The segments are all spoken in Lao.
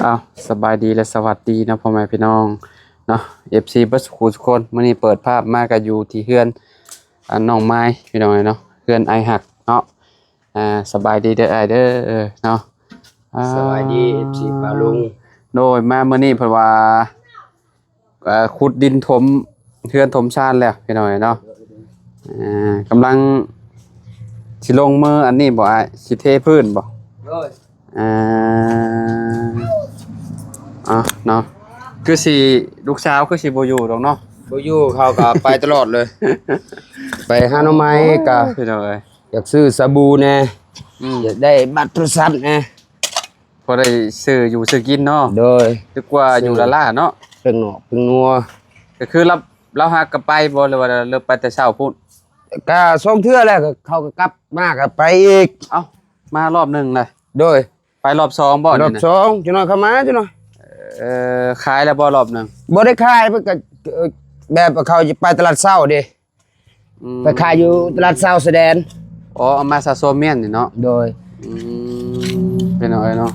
ເອົາ ສະບາຍດີ ແລະ ສະຫວັດດີເນາະ ພໍ່ແມ່ພີ່ນ້ອງເນາະ ເອັຟຊີ ເບິດສູ່ຜູ້ສູ່ຄົນ. ມື້ນີ້ເປີດພາບມາກໍຢູ່ທີ່ເຮືອນ ອັນ ນ້ອງມາຍ ພີ່ນ້ອງເອີຍເນາະ ເຮືອນອ້າຍຮັກເນາະ. ອ່າ ສະບາຍດີເດີອ້າຍເດີເນາະ. ອ່າ ສະບາຍດີ ເອັຟຊີ ປ້າລຸງ. ໂດຍ ມາມື້ນີ້ເພິ່ນວ່າ ເອີ ຂຸດດິນຖົມເຮືອນຖົມຊານແລ້ວ ພີ່ນ້ອງເອີຍເນາະ. ອ່າ ກຳລັງຊິລົງມືອັນນີ້ບໍ່ອ້າຍ ຊິເທພື້ນບໍ່? ໂດຍ. ອ່າ ເອົາເນາະ ຄືຊິ ລູກສາວຄືຊິບໍ່ຢູ່ດອກເນາະ. ບໍ່ຢູ່ ເຂົາກໍໄປຕະຫຼອດເລີຍ ໄປຫາໜໍ່ໄມ້ກໍ ພີ່ນ້ອງເອີຍ ຢາກຊື້ສະບູແດ່ ອືມ ຢາກໄດ້ບັດໂທລະສັບແດ່ ພໍໄດ້ຊື້ຢູ່ຊື້ກິນເນາະ. ໂດຍ. ຄືກວ່າຢູ່ລ້າໆເນາະ ເປັນນອກເປັນນົວ ກໍຄືລາວ ລາວຫາກໍໄປບໍ່ ຫຼືວ່າເລີກໄປແຕ່ເຊົ້າພຸ້ນ? ກໍສອງເທື່ອແລ້ວ ເຂົາກໍກັບມາກໍໄປອີກ. ເອົ້າ ມາລອບໜຶ່ງນະ. ໂດຍ. ໄປລອບສອງບໍ່? ລອບສອງ ຈັກໜ້ອຍເຂົ້າມາ ຈັກໜ້ອຍ. ເອີ ຂາຍແລ້ວບໍ່ລອບໜຶ່ງ? ບໍ່ໄດ້ຂາຍ ເພິ່ນກໍ ເອີ ແບບເຂົາຈະໄປຕະຫຼາດເຊົ້າເດ້. ອືມ ໄປຂາຍຢູ່ຕະຫຼາດເຊົ້າຊາຍແດນ. ອໍ ເອົາມາສະສົມແມ່ນນີ້ເນາະ. ໂດຍ. ອືມ ພີ່ນ້ອງເອີຍເນາະ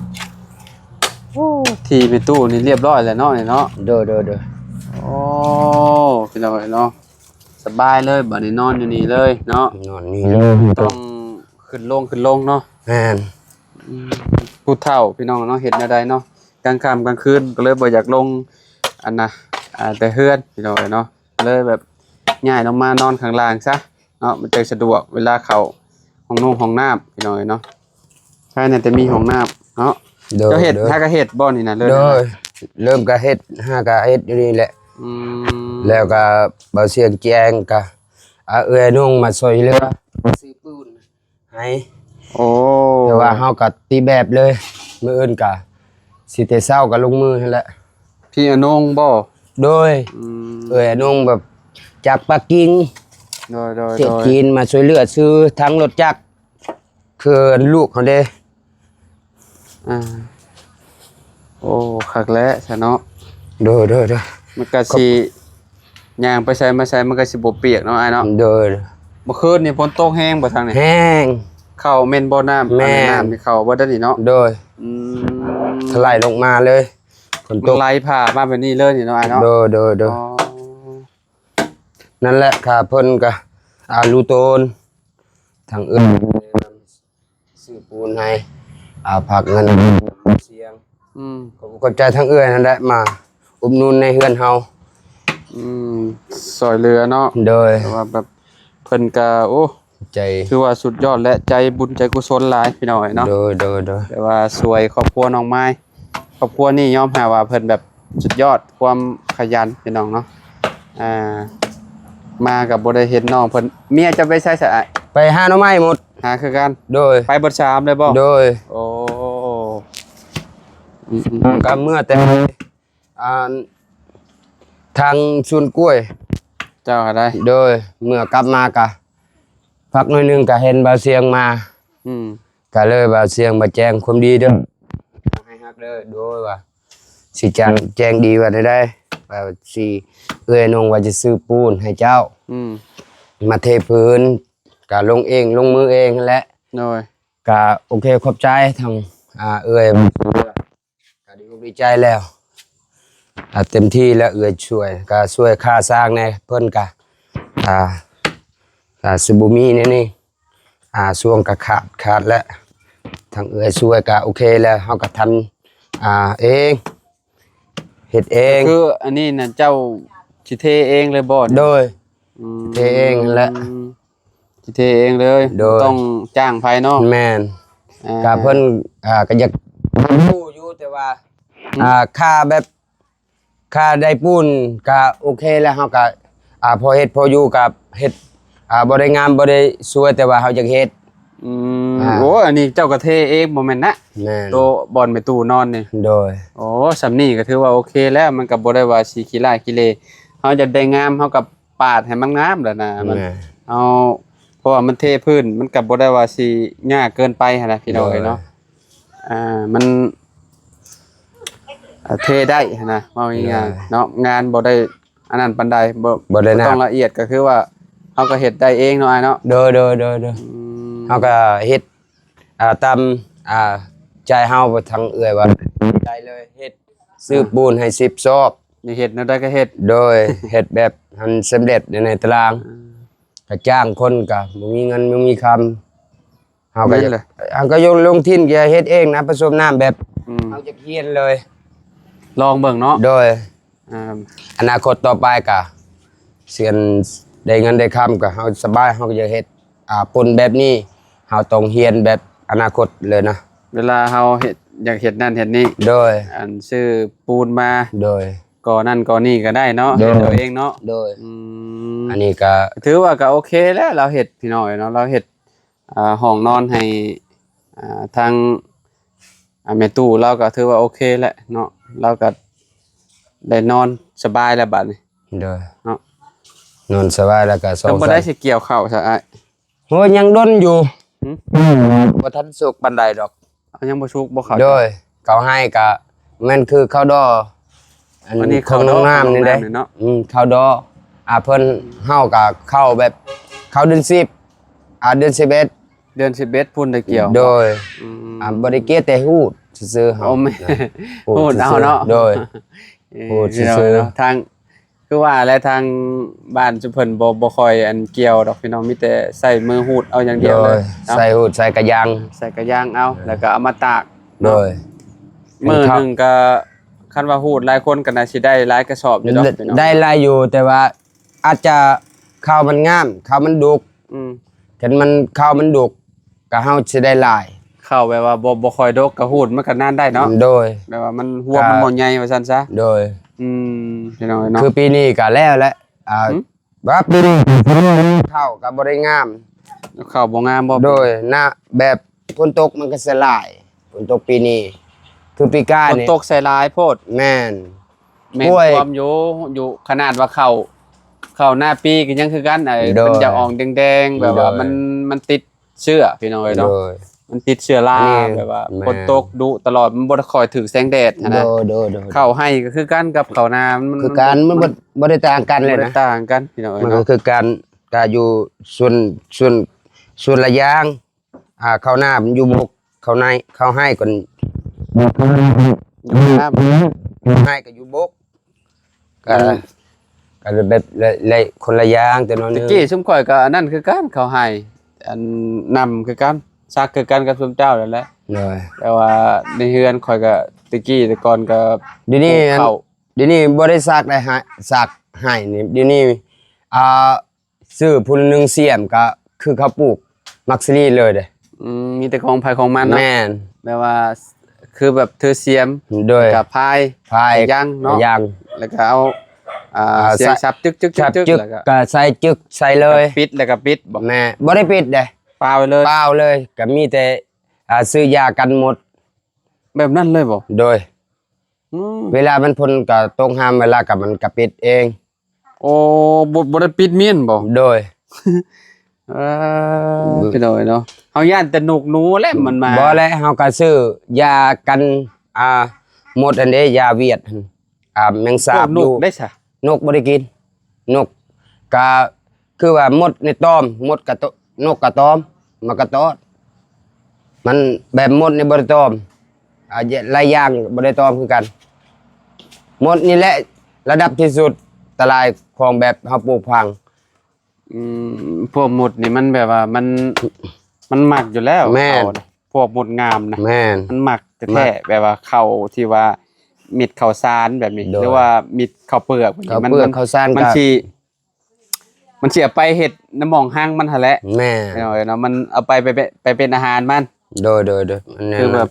ໂອ້ ທີ່ແມ່ຕູ້ນີ້ລຽບຮ້ອຍແລ້ວເນາະ ນີ້ເນາະ. ໂດຍ ໂດຍ ໂດຍ. ໂອ້ ພີ່ນ້ອງເອີຍເນາະ ສະບາຍເລີຍ ບາດນີ້ນອນຢູ່ນີ້ເລີຍເນາະ. ນອນນີ້ເລີຍ ຕ້ອງຂຶ້ນລົງ ຂຶ້ນລົງເນາະ. ແມ່ນ. ອືມ ຜູ້ເຖົ້າ ພີ່ນ້ອງເນາະ ເຮັດແນວໃດເນາະ ກາງຄ່ຳກາງຄືນກໍເລີຍບໍ່ຢາກລົງ ອັນນະ ອ່າ ແຕ່ເຮືອນ ພີ່ນ້ອງເອີຍເນາະ. ເລີຍແບບຍ້າຍລົງມານອນຂ້າງລ່າງຊະເນາະ ມັນຈັ່ງສະດວກເວລາເຂົ້າຫ້ອງນຸ່ງຫ້ອງນ້ຳ ພີ່ນ້ອງເອີຍເນາະ. ໃຜແດ່ແຕ່ມີຫ້ອງນ້ຳເນາະ. ໂດຍ. ເຈົ້າເຮັດ ໂດຍ ຫາກະເຮັດບໍ່ນີ້ນະ? ເລີ່ມ ໂດຍ ເລີ່ມກະເຮັດ ຫາກະເຮັດຢູ່ນີ້ແຫຼະ. ອືມ ແລ້ວກະບ່າວຊຽງແຈ້ງກະ ອາ ເອື້ອຍນຸ່ງມາຊ່ວຍເຫຼືອຊື້ປູນ ໃຫ້. ໂອ້ ແຕ່ວ່າເຮົາກໍຕິດແບບເລີຍ ມື້ອື່ນກໍຊິແຕ່ເຊົ້າກໍລົງມືຫັ້ນແຫຼະ. ພີ່ອານົງບໍ່? ໂດຍ. ອືມ ເອື້ອຍອານົງແບບຈາກປັກກິ່ງ. ໂດຍໆໆ ຈາກຈີນມາຊ່ວຍເຫຼືອຊື້ທັງລົດຈັກ ຄືລູກເຮົາເດ້. ອ່າ ໂອ້ ຄັກແຫຼະຊະເນາະ. ໂດຍໆໆ ມັນກະຊິຍ່າງໄປໃສມາໃສມັນກະຊິບໍ່ປຽກເນາະອ້າຍເນາະ. ໂດຍ. ເມື່ອຄືນນີ້ຝົນຕົກແຮງບໍ່ທາງນີ້? ແຮງ. ເຂົ້າແມ່ນບໍ່ນ້ຳ? ແມ່ນ. ນ້ຳນີ້ເຂົ້າເບິດໄດ໋ນີ້ເນາະ. ໂດຍ. ອືມ ຖະໄຫຼລົງມາເລີຍ ຝົນຕົກ ມັນໄຫຼຜ່າມາແບບນີ້ເລີຍນີ້ເນາະອ້າຍເນາະ. ໂດຍໆໆ ອໍ ນັ້ນແຫຼະ ຂ້າເພິ່ນກະອາ ຮູ້ຕົນ ທາງເອື້ອຍ ຊື້ປູນໃຫ້ ອາ ຝາກເງິນສຽງ. ອືມ ຂອບ ຂອບໃຈທາງເອື້ອຍນັ້ນແຫຼະ ມາອຸດໜູນໃນເຮືອນເຮົາ. ອືມ ຊ່ອຍເຫຼືອເນາະ. ໂດຍ. ແຕ່ວ່າແບບເພິ່ນກະ ໂອ້ ໃຈ ຖືວ່າສຸດຍອດ ແລະ ໃຈບຸນໃຈກຸສົນຫຼາຍ ພີ່ນ້ອງເອີຍເນາະ. ໂດຍໆໆ ແຕ່ວ່າຊ່ວຍຄອບຄົວນ້ອງມາຍ ຄອບຄົວນີ້ຍອມຮັບວ່າເພິ່ນແບບສຸດຍອດຄວາມຂະຫຍັນ ພີ່ນ້ອງເນາະ. ອ່າ ມາກໍບໍ່ໄດ້ເຫັນນ້ອງເພິ່ນ. ເມຍເຈົ້າໄປໃສຊະອ້າຍ? ໄປຫາໜໍ່ໄມ້ໝົດ. ຫາຄືກັນ. ໂດຍ. ໄປເບິດສາມເລີຍບໍ່? ໂດຍ. ໂອ້ ອືມໆ ກໍເມື່ອແຕ່ ອັນ ທາງສວນກ້ວຍ. ເຈົ້າຫາໄດ້? ໂດຍ. ເມື່ອກັບມາກະພັກໜ້ອຍໜຶ່ງກະເຫັນບ່າວຊຽງມາ. ອືມ ກະເລີຍບ່າວຊຽງມາແຈ້ງຄວາມດີເດີ ໃຫ້ຮັກເດີ. ໂດຍ ວ່າຊິແຈ້ງ ແຈ້ງດີວ່າແນວໃດ ວ່າຊິ ເອື້ອຍນົງວ່າຈະຊື້ປູນໃຫ້ເຈົ້າ. ອືມ ມາເທພື້ນ ກະລົງເອງ ລົງມືເອງຫັ້ນແຫຼະ. ໂດຍ. ກະໂອເຄ ຂອບໃຈທາງ ອາ ເອື້ອຍ ກະດີອົກດີໃຈແລ້ວ ອາ ເຕັມທີ່ແລ້ວ. ເອື້ອຍຊ່ວຍ ກະຊ່ວຍຄ່າສ້າງແດ່ ເພິ່ນກະ ອາ ກະຊິບໍ່ມີແນວນີ້ ອາ ຊ່ວງກະຂາດ ຂາດແລ້ວ ທາງເອື້ອຍຊ່ວຍກະໂອເຄແລ້ວ ເຮົາກະທຳ ອາ ເອງ ເຮັດເອງ. ຄືອັນນີ້ນະ ເຈົ້າຊິເທເອງເລີຍບໍ່? ໂດຍ. ອືມ ເທເອງຫັ້ນແຫຼະ. ຊິເທເອງເລີຍ. ໂດຍ. ບໍ່ຕ້ອງຈ້າງໃຜເນາະ. ແມ່ນ. ເອີ ກະເພິ່ນ ອ່າ ກະຢາກຮູ້ຢູ່ ແຕ່ວ່າ ອືມ ອ່າ ຄ່າແບບ ຄ່າໄດ້ປູນກະໂອເຄແລ້ວ ເຮົາກະ ອ່າ ພໍເຮັດພໍຢູ່ ກະເຮັດ ອ່າ ບໍ່ໄດ້ງາມ ບໍ່ໄດ້ສວຍ ແຕ່ວ່າເຮົາຢາກເຮັດ. ອືມ ອ່າ ໂອ້ ອັນນີ້ເຈົ້າກະເທເອງບໍ່ແມ່ນນະ? ແມ່ນ. ໂຕບ່ອນແມ່ຕູ້ນອນນີ້. ໂດຍ. ໂອ້ ສ່ຳນີ້ກະຖືວ່າໂອເຄແລ້ວ ມັນກະບໍ່ໄດ້ວ່າຊິຂີ້ລ້າຍຂີ້ເລ ເຮົາຢາກໄດ້ງາມ ເຮົາກະ ປາດໃຫ້ມັນງາມແຫຼະນະ ມັນ ແມ່ນ ເອົາ ເພາະວ່າມັນເທພື້ນ ມັນກໍບໍ່ໄດ້ວ່າຊິຍາກເກີນໄປຫັ້ນນະ ພີ່ນ້ອງເອີຍເນາະ. ໂດຍ. ອ່າ ມັນ ເອີ ເທໄດ້ຫັ້ນນະ ເວົ້າງ່າຍໆ ໂດຍ ເນາະ ງານບໍ່ໄດ້ອັນນັ້ນປານໃດ ບໍ່ ບໍ່ໄດ້ໜັກ ບໍ່ຕ້ອງລະອຽດ ກໍຄືວ່າເຮົາກໍເຮັດໄດ້ເອງເນາະ ອ້າຍເນາະ. ໂດຍໆໆໆ ອືມ ເຮົາກໍເຮັດ ອ່າ ຕາມ ອ່າ ໃຈເຮົາ ທາງເອື້ອຍວ່າ ໃຈເລີຍ ເຮັດ ຊື້ ອ່າ ປູນໃຫ້ສິບຊອບ ຢາກເຮັດແນວໃດກໍເຮັດ ໂດຍ ເຮັດແບບໃຫ້ມັນສຳເລັດໃນຕາລາງ ອ່າ ກໍຈ້າງຄົນ ກໍບໍ່ມີເງິນບໍ່ມີຄຳ ເຮົາກໍຢາກ ແມ່ນແຫຼະ ເຮົາກໍຢາກລົງທຶນ ຢາກເຮັດເອງນະ ປະສົມນ້ຳແບບ ອືມ ເຮົາຢາກຮຽນເລີຍ ລອງເບິ່ງເນາະ ໂດຍ ອ່າ ອະນາຄົດຕໍ່ໄປກະ ເຊິ່ງໄດ້ເງິນໄດ້ຄຳກະເຮົາສະບາຍ ເຮົາກະຢາກເຮັດ ອ່າ ປຸ້ນແບບນີ້ ເຮົາຕ້ອງຮຽນແບບອະນາຄົດເລີຍນະ ເວລາເຮົາເຮັດ ຢາກເຮັດນັ້ນເຮັດນີ້ ໂດຍ ອັນຊື້ປູນມາ ໂດຍ ກໍ່ນັ້ນກໍ່ນີ້ກະໄດ້ເນາະ ໂດຍ ເຮັດເອົາເອງເນາະ ໂດຍ ອືມ ອັນນີ້ກະ ຖືວ່າກະໂອເຄແລ້ວ ລາວເຮັດ ພີ່ນ້ອງເອີຍເນາະ ລາວເຮັດ ອ່າ ຫ້ອງນອນໃຫ້ ອ່າ ທາງ ອ່າ ແມ່ຕູ້ລາວກໍຖືວ່າໂອເຄແຫຼະເນາະ ລາວກໍໄດ້ນອນສະບາຍແລ້ວບາດນີ້ ໂດຍ ເນາະ ນອນສະບາຍແລ້ວກໍສອງ ແລ້ວບໍ່ໄດ້ຊິກ່ຽວເຂົ້າຊະອ້າຍ? ໂອ້ຍ ຍັງດົນຢູ່ ຫຶ? ບໍ່ທັນສຸກປານໃດດອກ ເອົາ ຍັງບໍ່ສຸກບໍ່ເຂົ້າ ໂດຍ ເຂົ້າໄຮ່ກໍ ແມ່ນຄືເຂົ້າດໍ ອັນ ອັນນີ້ເຂົ້າດໍ ຂອງນ້ອງນ້ຳນີ້ເດ້ ເຂົ້ານ້ອງນ້ຳນີ້ເນາະ ອືມ ເຂົ້າດໍ ອ່າ ເພິ່ນ ເຮົາກໍເຂົ້າແບບ ເຂົ້າເດືອນສິບ ອ່າ ເດືອນສິບເອັດ ເດືອນສິບເອັດພຸ້ນໄດ້ກ່ຽວ ໂດຍ ອືມ ອ່າ ບໍ່ໄດ້ກ່ຽວແຕ່ຮູດຊື່ໆ ເຮົາ ໂອ້ ແມ່ນ ນະ ຮູດເອົາເນາະ ໂດຍ ເອີ ຮູດຊື່ໆ ພີ່ນ້ອງເນາະ ທາງ ຄືວ່າແຫຼະ ທາງບ້ານຊຸມເພິ່ນບໍ່ ບໍ່ຄ່ອຍອັນກ່ຽວດອກພີ່ນ້ອງ ມີແຕ່ໃຊ້ມືຮູດເອົາຢ່າງດຽວເລີຍ ໂດຍ ເນາະ ໃຊ້ຮູດ ໃຊ້ກະຢາງ ໃຊ້ກະຢາງເອົາ ເອີ ແລ້ວກໍເອົາມາຕາກ ໂດຍ ມື້ໜຶ່ງກໍ ຄັນວ່າຮູດຫຼາຍຄົນກໍໜ້າຊິໄດ້ຫຼາຍກະສອບຢູ່ດອກ ໄດ້ ພີ່ນ້ອງ ໄດ້ຫຼາຍຢູ່ ແຕ່ວ່າອາດຈະເຂົ້າມັນງາມ ເຂົ້າມັນດົກ ອືມ ຄັນມັນ ເຂົ້າມັນດົກ ກະເຮົາຊິໄດ້ຫຼາຍ ເຂົ້າແບບວ່າບໍ່ ບໍ່ຄ່ອຍດົກກະຮູດມັນກະນານໄດ້ເນາະ ໂດຍ ແບບວ່າມັນ ຮວມ ກະ ມັນບໍ່ໃຫຍ່ວ່າຊັ້ນຊະ ໂດຍ ອືມ ພີ່ນ້ອງເອີຍເນາະ ຄືປີນີ້ກະແລ້ວແຫຼະ ອ່າ ຫຶ? ວ່າປີນີ້ເຂົ້າກໍບໍ່ໄດ້ງາມ ເຂົ້າບໍ່ງາມບໍ່? ໂດຍ ນະ ແບບຝົນຕົກມັນກໍສະຫຼາຍ ຝົນຕົກປີນີ້ ຄືປີກາຍນີ້ ຝົນຕົກໃສ່ຫຼາຍໂພດ ແມ່ນ ແມ່ນ ຖ້ວຍ ຄວາມຢູ່ ຢູ່ ຂະໜາດວ່າເຂົ້າ ເຂົ້ານາປີກໍຍັງຄືກັນ ໄອ້ ໂດຍ ເພິ່ນຢາກອອກແດງໆ ແບບວ່າ ໂດຍ ມັນ ມັນຕິດ ເຊື້ອ ພີ່ນ້ອງເອີຍເນາະ ໂດຍ ມັນຕິດເຊື້ອລາ ອັນນີ້ ແບບວ່າ ແມ່ນ ຝົນຕົກດຸຕະຫຼອດ ມັນບໍ່ຄ່ອຍຖືກແສງແດດຫັ້ນນະ ໂດຍ ໂດຍ ໂດຍ ເຂົ້າໄຮ່ກໍຄືກັນກັບເຂົ້ານາ ມັນ ຄືກັນ ມັນ ມັນບໍ່ ບໍ່ໄດ້ຕ່າງກັນເລີຍນະ ບໍ່ໄດ້ຕ່າງກັນ ພີ່ນ້ອງເອີຍ ມັນກໍ ເນາະ ຄືກັນ ກະຢູ່ສວນ ສວນ ສວນລະຢາງ ອ່າ ເຂົ້ານາມັນຢູ່ບົກ ເຂົ້າໃນ ເຂົ້າໄຮ່ກໍຢູ່ ເຂົ້ານາ ເຂົ້າໄຮ່ກໍຢູ່ບົກ ກໍ ອືມ ກໍແບບ ແລະ ແລະ ຄົນລະຢ່າງ ແຕ່ໜ້ອຍໜຶ່ງ ແຕ່ກີ້ຊຸມຂ້ອຍກໍອັນນັ້ນຄືກັນ ເຂົ້າໄຮ່ ອັນນຳຄືກັນ ສັກຄືກັນກັບຊຸມເຈົ້ານັ້ນແຫຼະ ໂດຍ ແຕ່ວ່າໃນເຮືອນຂ້ອຍກໍແຕ່ກີ້ແຕ່ກ່ອນກໍ ດຽວນີ້ ປູກເຂົ້າ ດຽວນີ້ບໍ່ໄດ້ສັກໄດ້ ສັກໄຮ່ນີ້ ດຽວນີ້ ອ່າ ຊື້ຜູ້ໜຶ່ງສຽມກໍຄືເຂົາປູກໝາກສາລີເລີຍເດ້ ອືມ ມີແຕ່ຂອງໃຜຂອງມັນເນາະ ແມ່ນ ແບບວ່າ ຄືແບບຖືສຽມ ໂດຍ ແລ້ວກໍພາຍ ພາຍ ຢາງເນາະ ຢາງ ແລ້ວກໍເອົາ ອ່າ ອ່າ ສຽມສັບ ຈຶກໆໆ ແລ້ວກໍ ກໍໃສ່ຈຶກໃສ່ເລີຍ ປິດ ແລ້ວກໍປິດບໍ? ແມ່ນ ບໍ່ໄດ້ປິດເດ້ ປ່າວໄວ້ເລີຍ ປ່າວເລີຍ ກໍມີແຕ່ ອ່າ ຊື້ຢາກັນມົດ ແບບນັ້ນເລີຍບໍ? ໂດຍ ອືມ ເວລາມັນຝົນກໍຕົກຫ້າມ ເວລາກໍມັນກໍປິດເອງ ໂອ້ ບໍ່ ບໍ່ໄດ້ປິດມ້ຽນບໍ? ໂດຍ ເອີ ພີ່ນ້ອງເອີຍເນາະ ເຮົາຢ້ານແຕ່ນົກໜູແຫຼະມັນມາ ບໍ່ແຫຼະ ເຮົາກໍຊື້ຢາກັນ ອ່າ ມົດຫັ້ນເດ້ ຢາຫວຽດຫັ້ນ ອ່າ ແມງສາບຢູ່ ນົກໄດ້ຊະ? ນົກບໍ່ໄດ້ກິນ ນົກກະ ຄືວ່າມົດໃນຕອມ ມົດກະໂຕ ນົກກະຕອມ ໝາກກະຕອດ ມັນແບບມົດນີ້ບໍ່ໄດ້ຕອມ ອ່າ ຫຼາຍຢ່າງບໍ່ໄດ້ຕອມຄືກັນ ມົດນີ້ແຫຼະລະດັບທີ່ສຸດ ອັນຕະລາຍຂອງແບບເຮົາປູກຝັງ ອືມ ພວກມົດນີ້ມັນແບບວ່າມັນ ມັນມັກຢູ່ແລ້ວ ແມ່ນ ເຂົານະ ພວກມົດງາມນະ ແມ່ນ ມັນມັກແທ້ໆ ມັກ ແບບວ່າເຂົ້າທີ່ວ່າເມັດເຂົ້າສານແບບນີ້ ໂດຍ ຫຼືວ່າເມັດເຂົ້າເປືອກແບບນີ້ ເຂົ້າເປືອກ ມັນ ເຂົ້າສານ ມັນ ກໍ ຊິ ມັນຊິເອົາໄປເຮັດນ້ຳໝອງຮັງມັນຫັ້ນແຫຼະ ແມ່ນ ເນາະ ເນາະ ມັນເອົາໄປ ໄປ ໄປ ໄປເປັນອາຫານມັນ ໂດຍ ໂດຍ ໂດຍ ແມ່ນ ຄືແບບ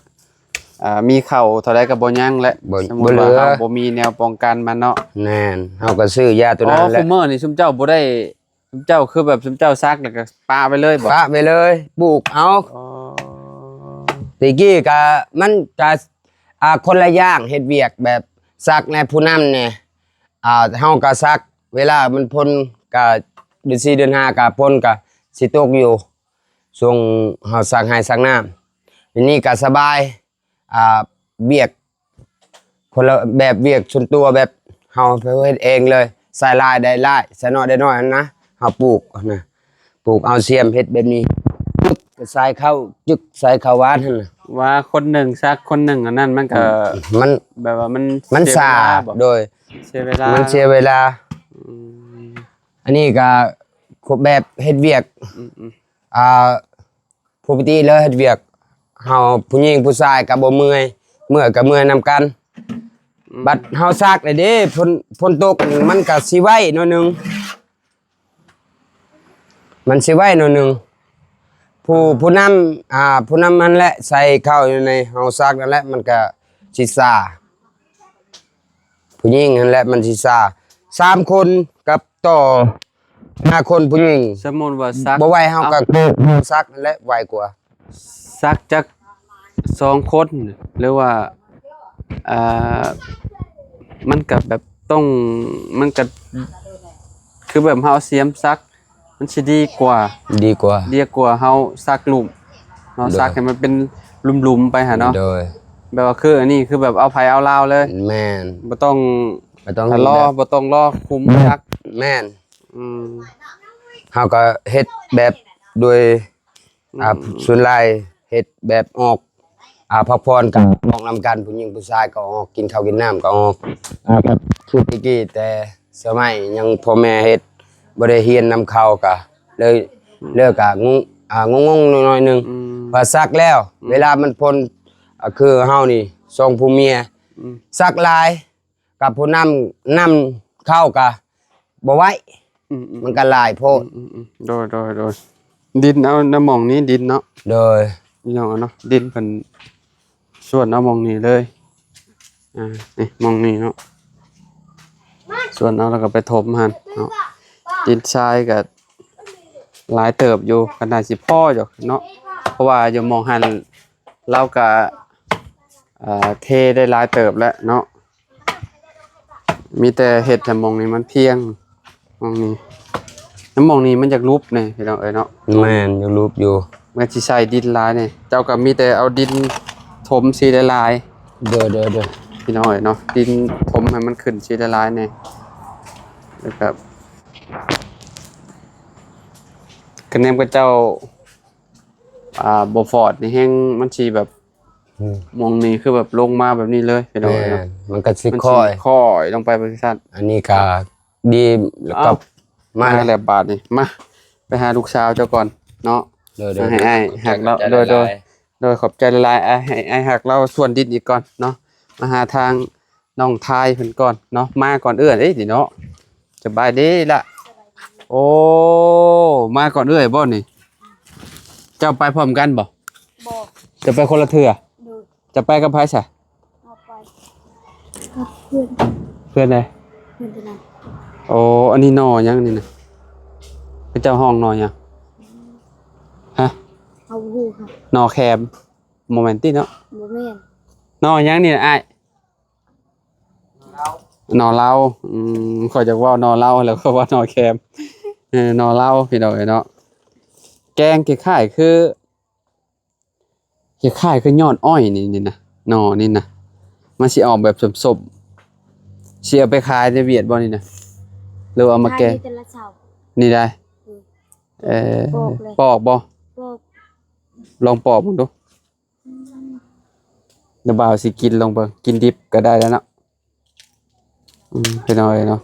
ອ່າ ມີເຂົ້າເທົ່າໃດກໍບໍ່ຍັງແຫຼະ ບໍ່ ສົມມຸດວ່າ ບໍ່ເຫຼືອ ເຮົາບໍ່ມີແນວປ້ອງກັນມັນເນາະ ແມ່ນ ເຮົາກໍຊື້ຢາຕົວນັ້ນແຫຼະ ອໍ ຊຸມມື້ນີ້ຊຸມເຈົ້າບໍ່ໄດ້ ເຈົ້າຄືແບບເຈົ້າສັກແລ້ວກໍປະໄວ້ເລີຍບໍ? ປະໄວ້ເລີຍ ປູກເອົາ ອໍ ແຕ່ກີ້ກະ ມັນກະ ອ່າ ຄົນລະຢ່າງ ເຮັດວຽກແບບສັກແດ່ ຜູ້ນຳແດ່ ອ່າ ເຮົາກະສັກ ເວລາມັນຝົນກະ ເດືອນສີ່ເດືອນຫ້າກະຝົນກະຊິຕົກຢູ່ ຊ່ວງເຮົາສັກໄຮ່ສັກນາ ດຽວນີ້ກະສະບາຍ ອ່າ ວຽກ ຄົນລະແບບ ວຽກສ່ວນຕົວແບບເຮົາເຮັດເອງເລີຍ ໃສ່ຫຼາຍໄດ້ຫຼາຍ ໃສ່ໜ້ອຍໄດ້ໜ້ອຍຫັ້ນນະ ເຮົາປູກຫັ້ນນະ ປູກເອົາສຽມເຮັດແບບນີ້ ສາຍເຂົ້າ ຈຶກສາຍເຂົ້າຫວານຫັ້ນນະ. ວ່າຄົນໜຶ່ງສັກ ຄົນໜຶ່ງອັນນັ້ນ ມັນກໍ ອືມ ມັນ ແບບວ່າມັນ ມັນຊ້າ ເສຍເວລາບໍ? ໂດຍ ເສຍເວລາ ມັນເສຍເວລາ. ອືມ ອັນນີ້ກໍແບບເຮັດວຽກ ອືມໆ ອ່າ ປົກກະຕິແລ້ວເຮັດວຽກ ເຮົາຜູ້ຍິງຜູ້ຊາຍກໍບໍ່ເມື່ອຍ ເມື່ອຍກໍເມື່ອຍນຳກັນ. ອືມ ບັດເຮົາຊັກແລ້ວເດ້ ຝົນ ຝົນຕົກ ມັນກໍຊິໄວໜ້ອຍໜຶ່ງ ມັນຊິໄວໜ້ອຍໜຶ່ງ. ຜູ້ ຜູ້ນຳ ອ່າ ຜູ້ນຳຫັ້ນແຫຼະ ໃສ່ເຂົ້າຢູ່ໃນເຮົາຊັກນັ້ນແຫຼະ ມັນກໍຊິຊ້າ. ຜູ້ຍິງຫັ້ນແຫຼະມັນຊິຊ້າ ສາມຄົນກັບຕໍ່ຫ້າຄົນຜູ້ຍິງ. ສົມມຸດວ່າສັກ ບໍ່ໄວເຮົາກໍ ເອົ້າ ເຮົາສັກຫັ້ນແຫຼະໄວກວ່າ. ສັກຈັກສອງຄົນ ຫຼືວ່າ ເອີ ມັນກໍແບບຕ້ອງ ມັນກໍຄືແບບເຮົາເອົາສຽມສັກ ມັນຊິດີກວ່າ ດີກວ່າ ດີກວ່າເຮົາສັກຫຼຸມເນາະ. ໂດຍ ສັກໃຫ້ມັນເປັນຫຼຸມໆໄປຫັ້ນເນາະ. ໂດຍ ແບບວ່າຄືອັນນີ້ຄືແບບເອົາໃຜເອົາລາວເລີຍ. ແມ່ນ ບໍ່ຕ້ອງ ບໍ່ຕ້ອງ ລໍ ແບບ ບໍ່ຕ້ອງລໍຄຸມສັກ. ແມ່ນ ອືມ ເຮົາກໍເຮັດແບບໂດຍ ອືມ ອ່າ ສ່ວນຫຼາຍເຮັດແບບອອກ ອ່າ ພັກຜ່ອນກັນ ອອກນຳກັນ ຜູ້ຍິງຜູ້ຊາຍກໍອອກ ກິນເຂົ້າກິນນ້ຳກໍອອກ. ອ່າ ແບບຊຸດແຕ່ກີ້ ແຕ່ສະໄໝຍັງພໍ່ແມ່ເຮັດ ບໍ່ໄດ້ຮຽນນຳເຂົາ ກະເລີຍ ເລີຍກະງົງ ອ່າ ງົງໆໜ້ອຍໆໜຶ່ງ. ອືມ ວ່າສັກແລ້ວ ອືມ ເວລາມັນພົ້ນ ອ່າ ຄືເຮົານີ້ສອງຜົວເມຍ ອືມ ສັກຫຼາຍ ກັບຜູ້ນຳ ນຳເຂົ້າກະບໍ່ໄຫວ. ອືມໆ ມັນກະຫຼາຍໂພດ. ອືມໆ ໂດຍໆໆ ດິນເອົານຳໝ່ອງນີ້ ດິນເນາະ. ໂດຍ ພີ່ນ້ອງເນາະ ດິນເພິ່ນສວນເອົາໝ່ອງນີ້ເລີຍ. ອ່າ ນີ້ໝ່ອງນີ້ເນາະ ສວນເອົາແລ້ວກໍໄປຖົມຫັ້ນເນາະ. ດິນຊາຍກໍຫຼາຍເຕີບຢູ່ ກໍໜ້າຊິພໍຢູ່ເນາະ ເພາະວ່າຢູ່ໝ່ອງຫັ້ນລາວກໍ ເອີ ເທໄດ້ຫຼາຍເຕີບແລ້ວເນາະ. ມີແຕ່ເຮັດໃຫ້ໝ່ອງນີ້ມັນພຽງ ໝ່ອງນີ້ ແລ້ວໝ່ອງນີ້ມັນຢາກຫຼຸບແດ່ພີ່ນ້ອງເອີຍເນາະ. ແມ່ນ ຢາກຫຼຸບຢູ່ ແມ່ນຊິໃສ່ດິນຫຼາຍແດ່. ເຈົ້າກໍມີແຕ່ເອົາດິນຖົມຊິຫຼາຍໆ. ໂດຍໆ ໂດຍ ພີ່ນ້ອງເອີຍເນາະ ດິນຖົມໃຫ້ມັນຂຶ້ນຊິຫຼາຍໆແດ່. ແລ້ວກໍ ຄະແນນຂະເຈົ້າ ອ່າ ບໍ່ຟອດນີ້ແຮງ ມັນຊິແບບ ອືມ ໝ່ອງນີ້ຄືແບບລົງມາແບບນີ້ເລີຍພີ່ນ້ອງເອີຍເນາະ. ແມ່ນ ມັນກໍຊິ ມັນຊິຄ່ອຍ ຄ່ອຍລົງໄປຈັ່ງຊັ້ນ. ອັນນີ້ກໍດີ ແລ້ວກໍ ເອົ້າ ມາ ມາແລ້ວບາດນີ້ ມາ ໄປຫາລູກສາວເຈົ້າກ່ອນເນາະ. ໂດຍໆ ໃຫ້ອ້າຍຮັກລາວ ໂດຍໆ ໂດຍ ຂອບໃຈຫຼາຍໆ. ອ້າຍ ໃຫ້ອ້າຍຮັກລາວສວນດິນອີກກ່ອນເນາະ. ມາຫາທາງ ນ້ອງທາຍເພິ່ນກ່ອນເນາະ. ມາກ່ອນເອື້ອຍເດ້ນີ້ເນາະ. ສະບາຍດີລະ. ໂອ້ ມາກ່ອນເອື້ອຍບໍ່ນີ້? ເຈົ້າໄປພ້ອມກັນບໍ່? ບໍ່ ເຈົ້າໄປຄົນລະເທື່ອ. ໂດຍ ເຈົ້າໄປກັບໃຜຊະ? ເຮົາໄປກັບເພື່ອນ. ເພື່ອນໃດ? ເພື່ອນຕົວນັ້ນ. ໂອ້ ອັນນີ້ໜໍ່ຫຍັງນີ້ນະ? ເຂົາເຈົ້າຮ້ອງໜໍ່ຫຍັງ? ຮະ? ເຮົາບໍ່ຮູ້. ໜໍ່ແຄມ? ບໍ່ແມ່ນຕິເນາະ? ບໍ່ແມ່ນ. ໜໍ່ຫຍັງນີ້ນະອ້າຍ? ໜໍ່ລາວ. ອືມ ຂ້ອຍຢາກເວົ້າໜໍ່ລາວ ແລ້ວຂ້ອຍເວົ້າໜໍ່ແຄມ. ເອີ ໜໍ່ລາວ ພີ່ນ້ອງເອີຍເນາະ. ແກງຄ້າຍໆຄື ຄ້າຍໆຄືຍອດອ້ອຍນີ້ ນີ້ນະ ໜໍ່ນີ້ນະ. ມັນຊິອອກແບບສົ້ມໆ. ຊິເອົາໄປຂາຍໃນຫວຽດບໍ່ນີ້ນະ ຫຼືວ່າເອົາມາແກງ? ຂາຍຢູ່ແຕ່ລະເຊົ້າ. ນີ້ໄດ໋. ອືມ ເອີ ປອກເລີຍ. ປອກບໍ່? ປອກ. ລອງປອກເບິ່ງດູ. ອືມ ດຽວບ່າວຊິກິນລອງເບິ່ງ ກິນດິບກໍໄດ້ແລ້ວເນາະ. ອືມ ພີ່ນ້ອງເອີຍເນາະ.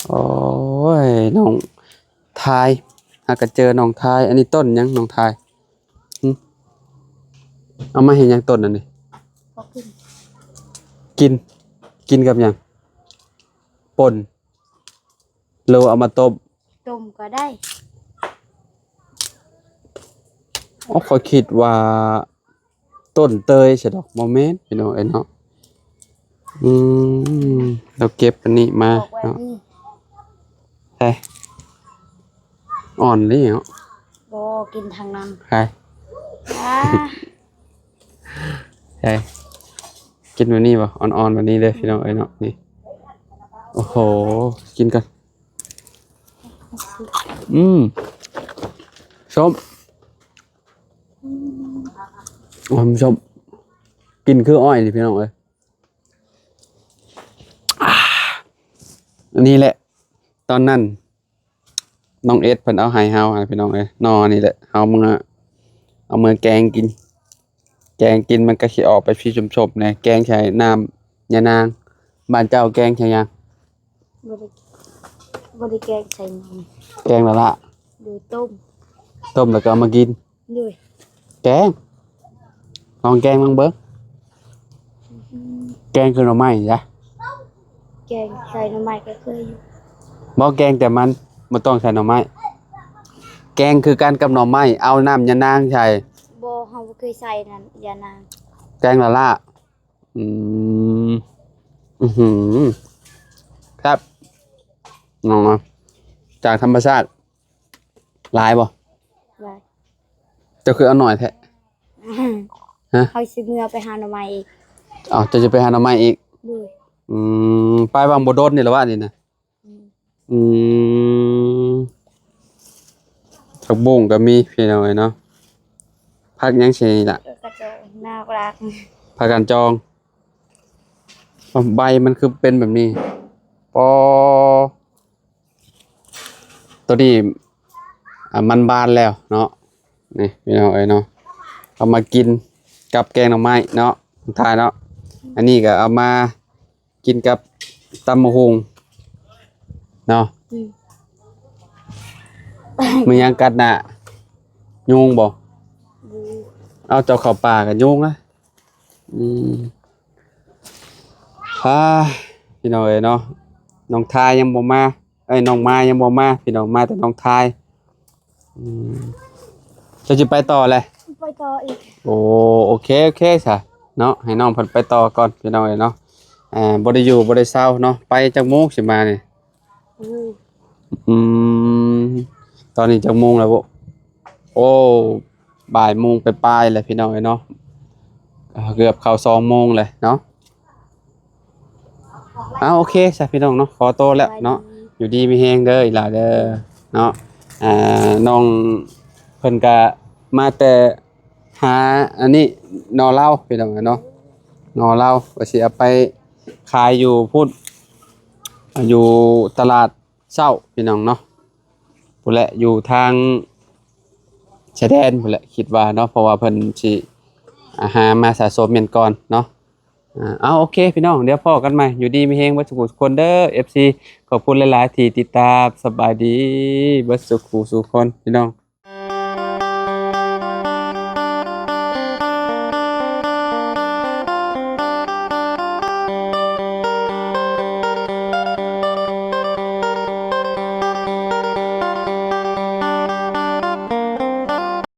ໂອ້ຍ ນ້ອງທາຍ ຫາກໍເຈີນ້ອງທາຍ. ອັນນີ້ຕົ້ນຫຍັງນ້ອງທາຍ? ຫຶ ເອົາມາເຮັດຫຍັງຕົ້ນອັນນີ້? ບໍ່ກິນ. ກິນ ກິນກັບຫຍັງ? ປົ່ນ ຫຼືວ່າເອົາມາຕົ້ມ? ຕົ້ມກໍໄດ້. ອໍ ຂ້ອຍຄິດວ່າຕົ້ນເຕີຍຊະດອກ. ບໍ່ແມ່ນ ພີ່ນ້ອງເອີຍເນາະ. ອືມ ລາວເກັບອັນນີ້ມາເນາະ. ໃສ່ ອ່ອນນີ້ເນາະ. ບໍ່ ກິນທາງນັ້ນ. ໃສ່ ອ່າ ໃສ່ ກິນແບບນີ້ບໍ່? ອ່ອນໆແບບນີ້ເດີ ພີ່ນ້ອງເອີຍເນາະ. ນີ້ ໂອ້ໂຫ ກິນກ່ອນ. ອືມ ສົ້ມ. ອືມ ສົ້ມ ກິນຄືອ້ອຍນີ້ ພີ່ນ້ອງເອີຍ. ອ່າ ອັນນີ້ແຫຼະ ຕອນນັ້ນ ນ້ອງເອັດເພິ່ນເອົາໃຫ້ເຮົາຫັ້ນ ພີ່ນ້ອງເອີຍ. ໜໍ່ນີ້ແຫຼະ ເຮົາເມືອ ເອົາເມືອແກງກິນ ແກງກິນມັນກໍຊິອອກໄປສີສົ້ມໆແດ່. ແກງໃສ່ນ້ຳຍານາງ. ບ້ານເຈົ້າແກງໃສ່ຫຍັງ? ບໍ່ໄດ້ ບໍ່ໄດ້ແກງໃສ່ຫຍັງ. ແກງລະລະ? ໂດຍ ຕົ້ມ. ຕົ້ມແລ້ວກໍເອົາມາກິນ? ໂດຍ. ແກງ ລອງແກງເບິ່ງເບິ່ງ. ອືມ ແກງຄືໜໍ່ໄມ້ຈ້ະ? ແກງໃສ່ໜໍ່ໄມ້ກໍເຄີຍຢູ່. ບໍ່ ແກງແຕ່ມັນ ບໍ່ຕ້ອງໃສ່ໜໍ່ໄມ້. ແກງຄືກັນກັບໜໍ່ໄມ້ ເອົານ້ຳຍານາງໃສ່. ບໍ່ ເຮົາບໍ່ເຄີຍໃສ່ນັ້ນ ຍານາງ. ແກງລະລະ. ອືມ ອືຫື ແຊບ ນ້ອງເນາະ ຈາກທຳມະຊາດ. ຫຼາຍບໍ່? ຫຼາຍ. ເຈົ້າຄືເອົາໜ້ອຍແທ້? ຮະ? ເຮົາຊິເມືອໄປຫາໜໍ່ໄມ້ອີກ. ເອົ້າ ເຈົ້າຈະໄປຫາໜໍ່ໄມ້ອີກ? ໂດຍ. ອືມ ໄປຫວ່າງບໍ່ດົນນີ້ລະຫວານີ້ນະ? ອືມ ອືມ ຜັກບຸ້ງກໍມີ ພີ່ນ້ອງເອີຍເນາະ. ຜັກຫຍັງຊີ້ນີ້ລະ? ກະຈອງ ໜ້າຮັກ. ຜັກການຈອງ. ໃບມັນຄືເປັນແບບນີ້. ປໍ ໂຕນີ້ ອ່າ ມັນບານແລ້ວເນາະ. ນີ້ ພີ່ນ້ອງເອີຍເນາະ ເອົາມາກິນກັບແກງໜໍ່ໄມ້ເນາະ ນ້ອງທາຍເນາະ. ອັນນີ້ກໍເອົາມາກິນກັບຕຳບັກຫຸ່ງເນາະ. ອືມ ມີຫຍັງກັດໜ້າ? ຍຸງບໍ່? ບໍ່. ເອົາ ເຈົ້າເຂົ້າປ່າກໍຍຸງນະ. ອືມ ອ່າ ພີ່ນ້ອງເອີຍເນາະ ນ້ອງທາຍຍັງບໍ່ມາ ເອີຍ ນ້ອງມາຍັງບໍ່ມາ ພີ່ນ້ອງ ມາແຕ່ນ້ອງທາຍ. ອືມ ເຈົ້າຊິໄປຕໍ່ແຫຼະ? ໄປຕໍ່ອີກ. ໂອ້ ໂອເຄ ໂອເຄຊະເນາະ ໃຫ້ນ້ອງເພິ່ນໄປຕໍ່ກ່ອນ ພີ່ນ້ອງເອີຍເນາະ. ອ່າ ບໍ່ໄດ້ຢູ່ບໍ່ໄດ້ເຊົາເນາະ. ໄປຈັກໂມງຊິມານີ້? ອືມ ອືມ ຕອນນີ້ຈັກໂມງແລ້ວ? ໂອ້ ບ່າຍໂມງປາຍໆແລ້ວ ພີ່ນ້ອງເອີຍເນາະ ເກືອບເຂົ້າສອງໂມງແລ້ວເນາະ. ເອົາ ໂອເຄຊະ ພີ່ນ້ອງເນາະ ຂໍໂຕແລ້ວເນາະ. ຢູ່ດີມີແຮງເດີອີ່ຫຼ້າເດີເນາະ. ອ່າ ນ້ອງເພິ່ນກະມາແຕ່ຫາອັນນີ້ ໜໍ່ລາວ ພີ່ນ້ອງເນາະ ໜໍ່ລາວ ວ່າຊິເອົາໄປຂາຍຢູ່ພຸ້ນ ຢູ່ຕະຫຼາດ ເຊົ້າ ພີ່ນ້ອງເນາະ ພຸ້ນແຫຼະ ຢູ່ທາງຊາຍແດນພຸ້ນແຫຼະ ຄິດວ່າເນາະ ເພາະວ່າເພິ່ນຊິ ອ່າ ຫາມາສະສົມແມ່ນກ່ອນເນາະ. ອ່າ ເອົາ ໂອເຄ ພີ່ນ້ອງ ດຽວພໍ້ກັນໃໝ່ ຢູ່ດີມີແຮງເບິດສູ່ຄົນເດີ ເອັຟຊີ ຂອບຄຸນຫຼາຍໆທີ່ຕິດຕາມ. ສະບາຍດີເບິດສູ່ຄົນ ພີ່ນ້ອງ.